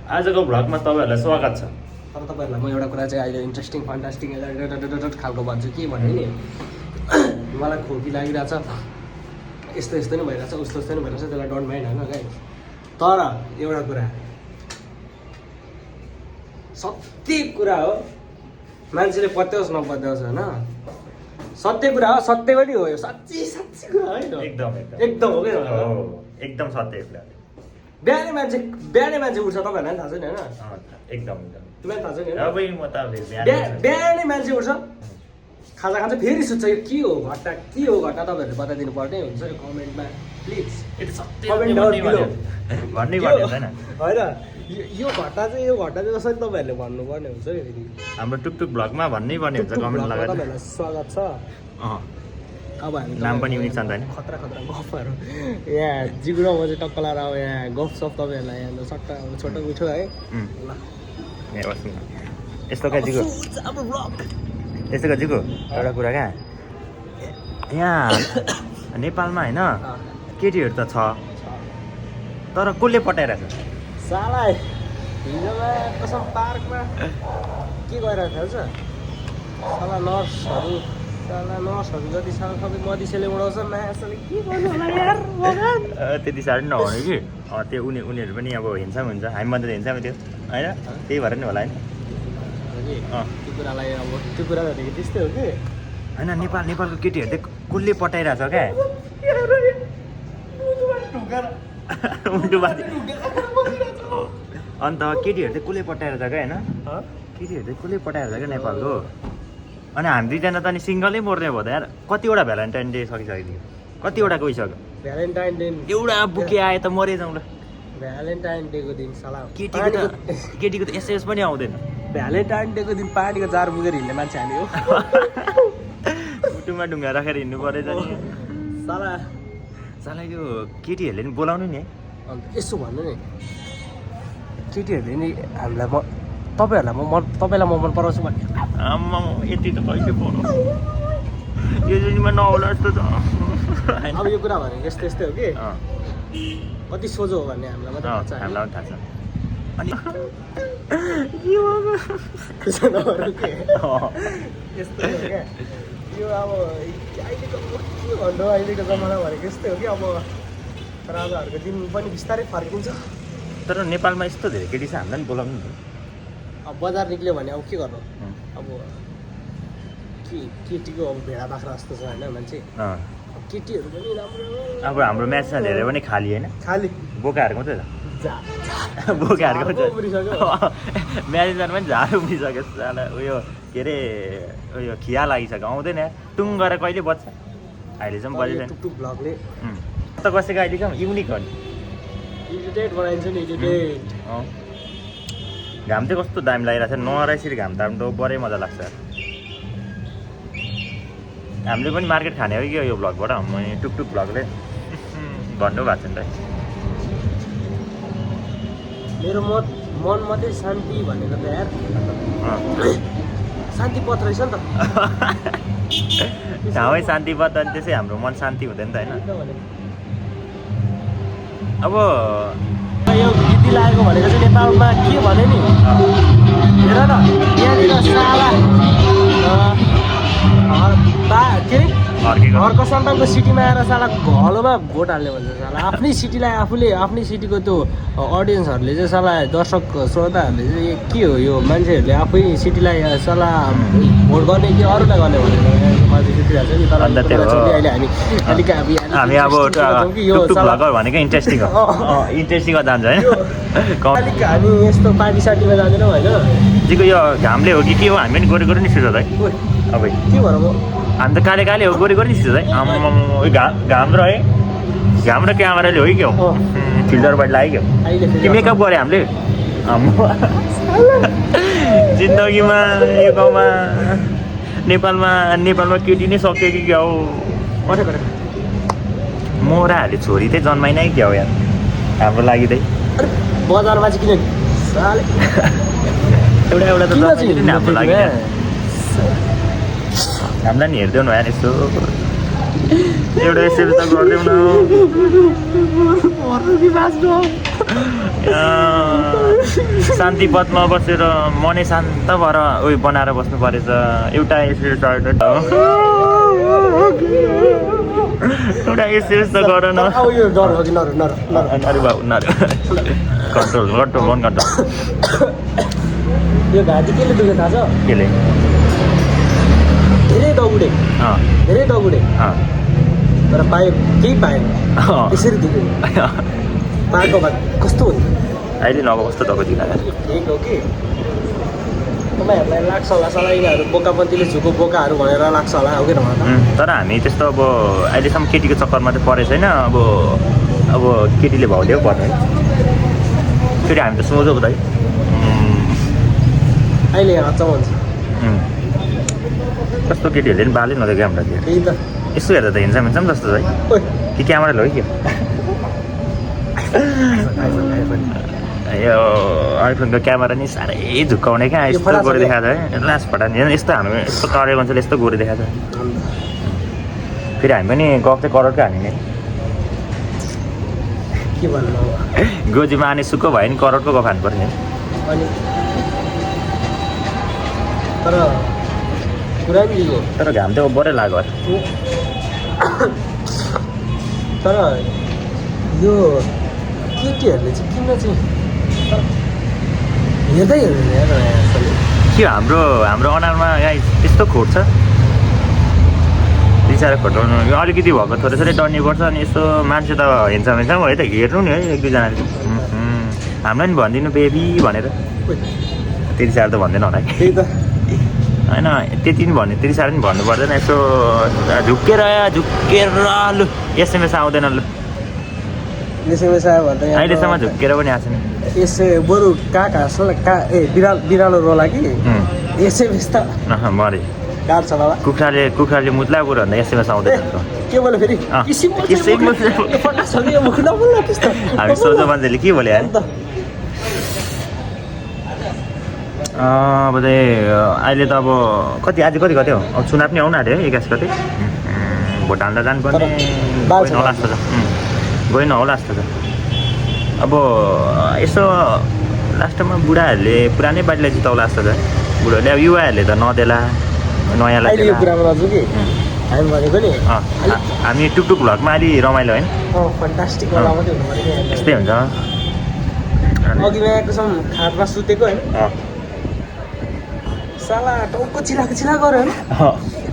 आजको भ्लगमा तपाईँहरूलाई स्वागत छ। तर तपाईँहरूलाई म एउटा कुरा चाहिँ अहिले इन्ट्रेस्टिङ फन्टास्टिङ खालको भन्छु के भने नि मलाई खोकी लागिरहेछ, यस्तो यस्तो नै भइरहेछ, उस्तो उस्तो नै भइरहेछ, त्यसलाई डोन्ट माइन्ड होइन गाइस। तर एउटा कुरा सत्य कुरा हो, मान्छेले पत्याओस् नपत्याओस् होइन, सत्य कुरा हो, सत्य पनि हो, यो साँच्ची साँच्ची कुरा होइन, एकदम एकदम हो क्या, एकदम सत्य कुरा। बिहानै मान्छे उठ्छ, तपाईँहरूलाई थाहा छैन होइन? एकदम तुम्लाई थाहा छैन? बिहानै मान्छे उठ्छ, खाजा खान्छ, फेरि सुत्छ। यो के हो घटना, के हो घटना, तपाईँहरूले बताइदिनु पर्ने हुन्छ यो कमेन्टमा प्लिज। कमेन्ट डाउन बिलो भन्नै पर्ने होइन होइन, यो घटना चाहिँ कसरी तपाईँहरूले भन्नुपर्ने हुन्छ है। हाम्रो टुकटुक भ्लगमा भन्नै पर्ने हुन्छ कमेन्ट लगाएर। तपाईँहरूलाई स्वागत छ। अब हामी नाम पनि युनिक छ नि त होइन? खतरा गफहरू यहाँ जिग्रो म चाहिँ टक्क लाएर अब यहाँ गफ सफ तपाईँहरूलाई यहाँ सट्टा अब छोटो मिठो है। ल यस्तो क्या जिगो, यस्तो क्या जिगो एउटा कुरा क्या, यहाँ नेपालमा होइन केटीहरू त छ, तर कसले पटाइरहेछ? साला हिजोमा कसम पार्कमा के गरिरहेको थाहा छ, साला नर्सहरू जति साला सबै मदिसेले उडाउँछ, मासले के गर्नु होला यार भगवान। त्यति साह्रो पनि नहुने कि त्यो उनीहरू पनि अब हिंसा हुन्छ, हामी मात्रै हिंसा थियो होइन, त्यही भएर नि होला होइन। त्यो कुरालाई अब त्यो कुरा भनेको त्यस्तै हो कि होइन, नेपालको केटीहरू चाहिँ कसले पटाइरहेछ क्या, अन्त केटीहरू चाहिँ कसले पटाइरहेछ क्या होइन, केटीहरू चाहिँ कसले पटाइरहेछ क्या नेपालको। अनि हामी दुईजना त अनि सिङ्गलै मर्ने भयो त यार। कतिवटा भ्यालेन्टाइन डे सकिसक्यो, कतिवटा गइसक्यो, भ्यालेन्टाइन डे एउटा बुके आए त मरे जाउँ ल। भ्यालेन्टाइन डेको दिन साला केटीको त एसएस पनि आउँदैन। भ्यालेन्टाइन डेको दिन पानीको जार बुकेर हिँड्ने मान्छे हामी हो। मुटुमा ढुङ्गा राखेर हिँड्नु परेछ नि साला। यो केटीहरूले नि बोलाउनु नि है। अन्त यसो भन्नु नि, केटीहरूले नि हामीलाई तपाईँलाई म मन पराउँछु भन्ने आम्मा यति त कहिले पाउनु, यो जुनीमा नहोला जस्तो छ। अब यो कुरा भनेको यस्तै हो कि कति सोझो हो भन्ने हामीलाई मात्रै थाहा छ, हामीलाई पनि थाहा छ। अनि यस्तो हो क्या यो। अब अहिलेको के भन्नु, अहिलेको जमाना भनेको यस्तै हो कि अब राजाहरूको दिन पनि बिस्तारै फर्किन्छ। तर नेपालमा यस्तो धेरै केटी छ, हामीलाई नि बोलाउनु नि। अब बजार निक्ल्यो भने अब के गर्नु, अब केटीको अब भेडा बाख्रा जस्तो छ होइन मान्छे। केटीहरू पनि राम्रो, अब हाम्रो म्याचमा धेरै पनि खाली होइन, खाली बोकाहरूको मात्रै छ, बोकाहरूको म्याचमा पनि झार उम्रिसक्यो साला। उयो के अरे उयो खिया लागिसक्यो, आउँदैन यार। टुङ गरेर कहिले बज्छ, अहिलेसम्म बजेको टुकटुक भ्लगले त कसैको अहिलेसम्म युनिक हो नि। इरिटेट बनाइन्छ नि, इरिटेट। घाम चाहिँ कस्तो दामी लागिरहेको छ, नराइसरी घाम ताप्नु त बढै मजा लाग्छ। हामीले पनि मार्केट खाने हो कि यो भ्लगबाट, टुकटुक भ्लगले भन्नुभएको छ नि त। मेरो मन मात्रै शान्ति भनेको त यार शान्ति पत्र रहेछ नि त। ठाउँै शान्ति पत्र, अनि त्यसै हाम्रो मन शान्ति हुँदैन त होइन। अब यो गीति लागेको भनेको चाहिँ नेपालमा के भने नि, हेर न यहाँनिर साला के अरे घरको सन्तानको सिटीमा आएर साला घलोमा भोट हाल्ने भन्छ साला। आफ्नै सिटीलाई आफ्नै सिटीको त्यो अडियन्सहरूले चाहिँ साला दर्शक श्रोताहरूले चाहिँ के हो यो मान्छेहरूले आफै सिटीलाई साला भोट गर्ने कि अरूलाई गर्ने भनेर सुतिरहेको छ नि। तर अहिले हामी अब टुकटुक भ्लगर भनेको इन्ट्रेस्टिङ हो, इन्ट्रेस्टिङमा जान्छ होइन। अलिक हामी यस्तो पार्टी सार्टीमा जाँदैनौँ होइन। जिको यो घामले हो कि के हो, हामी पनि गोरी निस्किन्छ है। अब के भएर म हामी त काले हो, गोरी निस्किन्छ है। आम्मा घाम र है, घाम र क्यामेराले हो कि के हो, फिल्टरबाट लाग्यो कि मेकअप गऱ्यो हामीले। जिन्दगीमा यो गाउँमा नेपालमा केटी नै सक्यो कि क्या हो। मोराहरूले छोरी चाहिँ जन्माइन कि क्या हो यार, हाम्रो लागि चाहिँ बजारमा चाहिँ किन एउटा त हाम्रो लागि हामीलाई नि हेरिदेऊ न यार, यसो एउटा यसरी त गरिदेऊ न। शान्ति पथमा बसेर मनै शान्त भएर उयो बनाएर बस्नु परेछ एउटा यसरी टर्टट हो एउटा यसरी त गर न अब यो डर हो कि नर नर नर अरे बाबु नरे कन्ट्रोल मन कन्ट्रोल यो घाँटी केले दुख्यो थाहा छ केले धेरै दगुडे तर पायो केही पाएन त्यसरी दुख्यो पाएको भए कस्तो हुन्छ अहिले नगएको कस्तो भएको दिन ठिक हो कि तपाईँहरूलाई लाग्छ होला साला यिनीहरू बोकापन्थीले झुको बोकाहरू भनेर लाग्छ होला हो कि नभन तर हामी त्यस्तो अब अहिलेसम्म केटीको चक्करमा चाहिँ परेको छैन अब केटीले भाउले पर्छ है फेरि हामी त सोझो हुँदै अहिले हच्चाउ हुन्छ कस्तो केटीहरूले पनि बालै नदेख्यो हाम्रो त्यो त्यही त यसो हेर्दा त हिँड्छ जस्तो है ओइ कि क्यामेराले हो कि यो आइफोनको क्यामेरा नि साह्रै झुक्काउने क्या यस्तो गोरे देखाएको छ है लास्ट फटा नि यस्तो हामी यस्तो टरेको मान्छेले यस्तो गोरे देखाएको छ फेरि हामी पनि गफ चाहिँ करोडको हाल्ने के भन्नु गोजीमा आने सुक्को भयो नि करोडको गफ हान्नु पर्ने अनि तर पुरा नि हो तर घाम चाहिँ ओभरै लाग्यो तर यो केटीहरूले चाहिँ किन चाहिँ हेर्दै हेर्दैन के हाम्रो अनुहारमा यहाँ यस्तो खोट छ बिचारा खोटाउनु अलिकति भएको थोरै थोरै डर्ने पर्छ अनि यस्तो मान्छे त हिँड्छ है त हेर्नु नि है एक दुईजनाले हामीलाई नि भनिदिनु बेबी भनेर त्यति साह्रो त भन्दैन होला है त्यही त होइन त्यति नि भन्ने त्यति साह्रो नि भन्नु पर्दैन यसो झुक्केर लु एसएमएस आउँदैन लु एसएमएस आयो भने त अहिलेसम्म झुक्केर पनि आएको छैन यसो बरु बिरालो रोला कि एसएमएस त मरे गाड्छ होला कुखुराले मुत्ला बरु भन्दा एसएमएस आउँदैन के बोल्यो फेरि हामी सोझो मान्छेले के बोल्यो अब चाहिँ अहिले त अब कति आज कति हो अब चुनाव पनि आउनु आँट्यो 21 गते भोट हाल्दा जानुपर्ने नहोला जस्तो छ गइ नहोला जस्तो छ अब यसो लास्टमा बुढाहरूले पुरानै पार्टीलाई जिताउला जस्तो छ बुढोहरूले अब युवाहरूले त नदेला नयाँलाई यो कुरामा नजाउँ कि हामी भनेको नि हामी टुकटुक भ्लगमा अलि रमाइलो होइन फन्टास्टिक वाला मात्रै हुनु पर्यो यस्तै हुन्छ अघि आएकोसम्म खाटमा सुतेको होइन साला टाउको चिला गऱ्यो होइन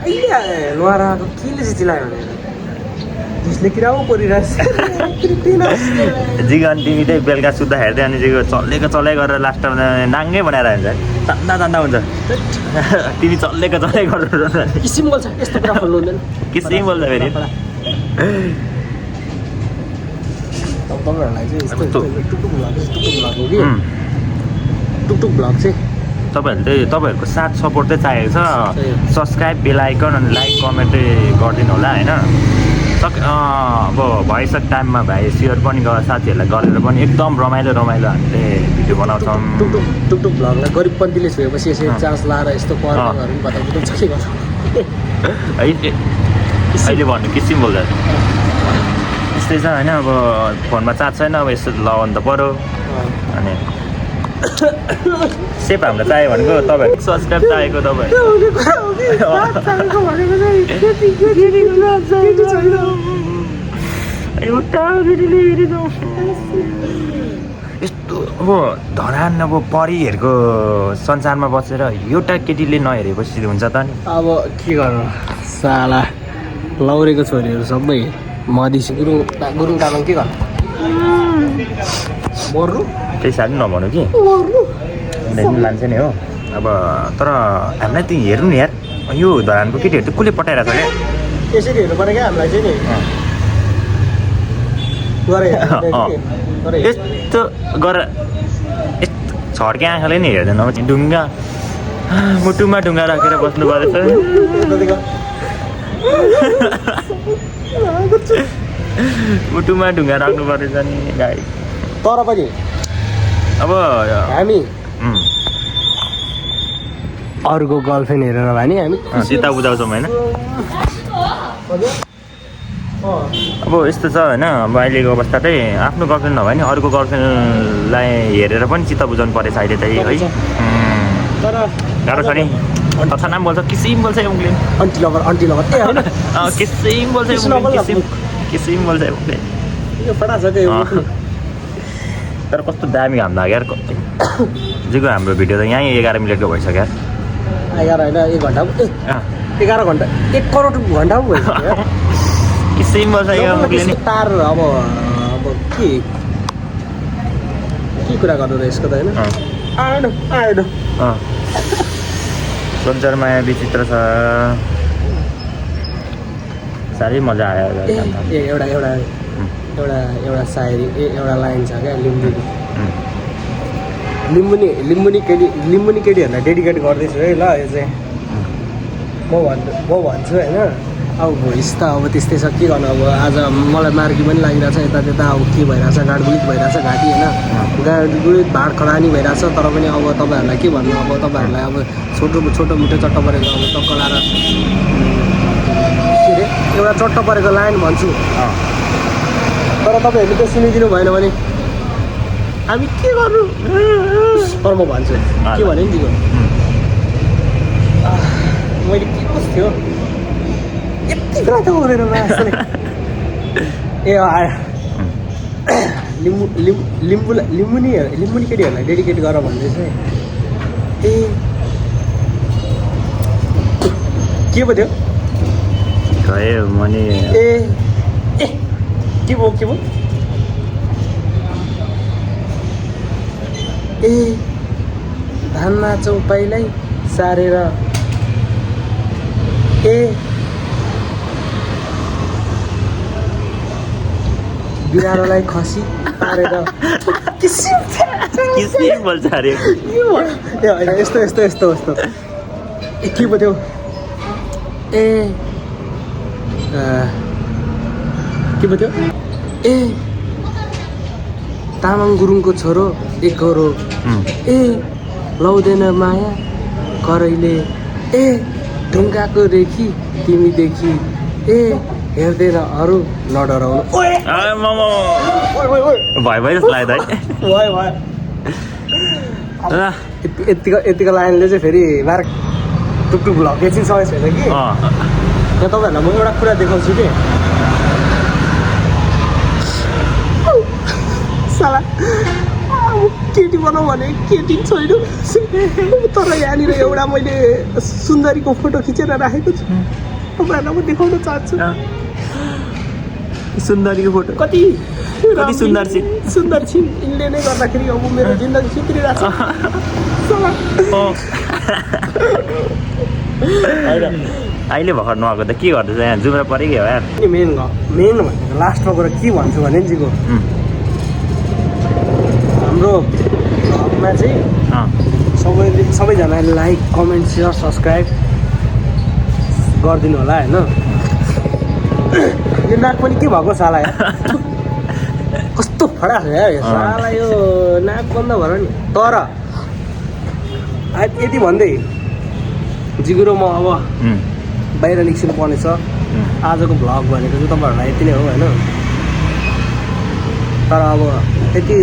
अहिले नुहाएर आएको केले चाहिँ चिलायो भने त्यसले किराउ परिरहेछ जिगन तिमी चाहिँ बेलुका सुत्दा हेर्दै अनि जिगो चल्लेको गरेर लास्टमा नाङ्गै बनाएर हुन्छ तान्दा हुन्छ तिमी चल्लेको गरेर किसिम बोल्छ यस्तो कुरा खोल्नु हुँदैन किसिम बोल्छ फेरि तपाईँहरूलाई चाहिँ टुकटुक भ्लग चाहिँ तपाईँहरूको साथ सपोर्ट चाहिँ चाहिएको छ सब्सक्राइब बेल आइकन अनि लाइक कमेन्ट चाहिँ गरिदिनु होला होइन अब भइसक टाइममा भाइ सेयर पनि साथीहरूलाई गरेर पनि एकदम रमाइलो हामीले भिडियो बनाउँछौँ टुकटुक भ्लगलाई गरिबपन्थीले छोएपछि यसरी चान्स लाएर यस्तो पर्नेहरू बताउनु छ के गर्छ अहिले भन्नु किसिम बोल्दा यस्तै छ होइन अब फोनमा चार्ज छैन अब यस्तो लगाउनु त पऱ्यो अनि सेप हामीलाई चाहियो भनेको तपाईँहरूको सब्सक्राइब चाहिएको यस्तो अब धरान अब परिहरूको संसारमा बसेर एउटा केटीले नहेरेपछि हुन्छ त नि अब के गर्नु साला लौरेको छोरीहरू सबै मधेसी गुरुङ तामाङ के गर्नु मर्नु त्यही साह्रै नभनौँ कि लान्छ नि हो अब तर हामीलाई त हेर्नु नि यार यो धरानको केटीहरू त कसले पठाइरहेको छ क्या यसरी हेर्नु पऱ्यो क्या हामीलाई चाहिँ नि यस्तो गरेर यस्तो छड्के आँखाले नि हेर्दैन ढुङ्गा मुटुमा ढुङ्गा राखेर बस्नु परेछ मुटुमा ढुङ्गा राख्नु परेछ नि गाई तर पनि अब हामी अरूको गर्लफ्रेन्ड हेरेर भने हामी चिता बुझाउँछौँ होइन अब यस्तो छ होइन अब अहिलेको अवस्था चाहिँ आफ्नो गर्लफ्रेन्ड नभए नि अरूको गर्लफ्रेन्डलाई हेरेर पनि चित्त बुझाउनु परेछ अहिले चाहिँ है तर गाह्रो छ नि तथा नाम बोल्छ किसिम बोल्छ उनले आन्टी लभर ए होइन किसिम बोल्छ किसिम बोल्छ उनले यो फटा छ क्या तर कस्तो दामी घाम लाग्यो यार जिको हाम्रो भिडियो त यहीँ 11 मिनटको भइसक्यो 11 होइन 1 घन्टा 11 घन्टा 1 करोड घन्टा पो भइसक्यो किसिम बोल्छ यो उनले नि तार अब के कुरा गर्नु र यसको त होइन आएन सञ्चार माया विचित्र छ साह्रै मजा आयो एउटा सायरी एउटा लाइन छ क्या लिम्बुनी केटीहरूलाई डेडिकेट गर्दैछु है ल यो चाहिँ म भन्छु होइन अब भोइस त अब त्यस्तै छ के गर्नु अब आज मलाई मार्की पनि लागिरहेछ यता त्यता अब के भइरहेछ गाडगुडित भइरहेछ घाँटी होइन गाडगुडित भाँड खरानी भइरहेछ तर पनि अब तपाईँहरूलाई के भन्नु अब तपाईँहरूलाई अब छोटो मिठो चट्ट परेको अब टक्क लाएर के अरे एउटा चट्ट परेको लाइन भन्छु तर तपाईँहरूले त्यो सुनिदिनु भएन भने हामी के गर्नु तर म भन्छु के भने नि दिएको मैले के कस्तो थियो यति रातो हुँदैन ए आयो लिम्बुनी केटीहरूलाई डेडिकेट गर भन्दैछ ए के पो थियो ए के भयो ए धानमा चौपाईलाई सारेर ए बिरालोलाई खसी पारेर किसिम बोल्छ अरे होइन यस्तो ए के पो थियो ए के पो थियो ए तामाङ गुरुङको छोरो एक गौरो ए लाउँदैन माया करैले ए ढुङ्गाको रेखी तिमीदेखि ए हेर्दैन अरू नडराउनु भयो जस्तो लाग्यो यतिको लाइनले चाहिँ फेरि मार्क टुकटुक भ्लग एकछिन समय छैन कि यहाँ तपाईँहरूलाई म एउटा कुरा देखाउँछु कि साला केटी बनाऊ भने केटी छैन तर यहाँनिर एउटा मैले सुन्दरीको फोटो खिचेर राखेको छु तपाईँहरूलाई म देखाउन चाहन्छु सुन्दरीको फोटो कति सुन्दर छिन् यिनले नै गर्दाखेरि अब मेरो जिन्दगी सुध्रिरहेको छ अहिले भर्खर नआएको त के गर्दैछ यहाँ जुम्रा पऱ्यो कि हो यार मेन भनेको लास्टमा गएर के भन्छु भने नि जीको हाम्रो भ्लगमा चाहिँ सबैजनाले लाइक कमेन्ट सेयर सब्सक्राइब गरिदिनु होला होइन यो नाक पनि के भएको साला कस्तो फडा छ यार साला यो नाक बन्द भएर नि तर यति भन्दै जिगुरो म अब बाहिर निस्किनु पर्नेछ आजको भ्लग भनेको चाहिँ तपाईँहरूलाई यति नै हो होइन तर अब यति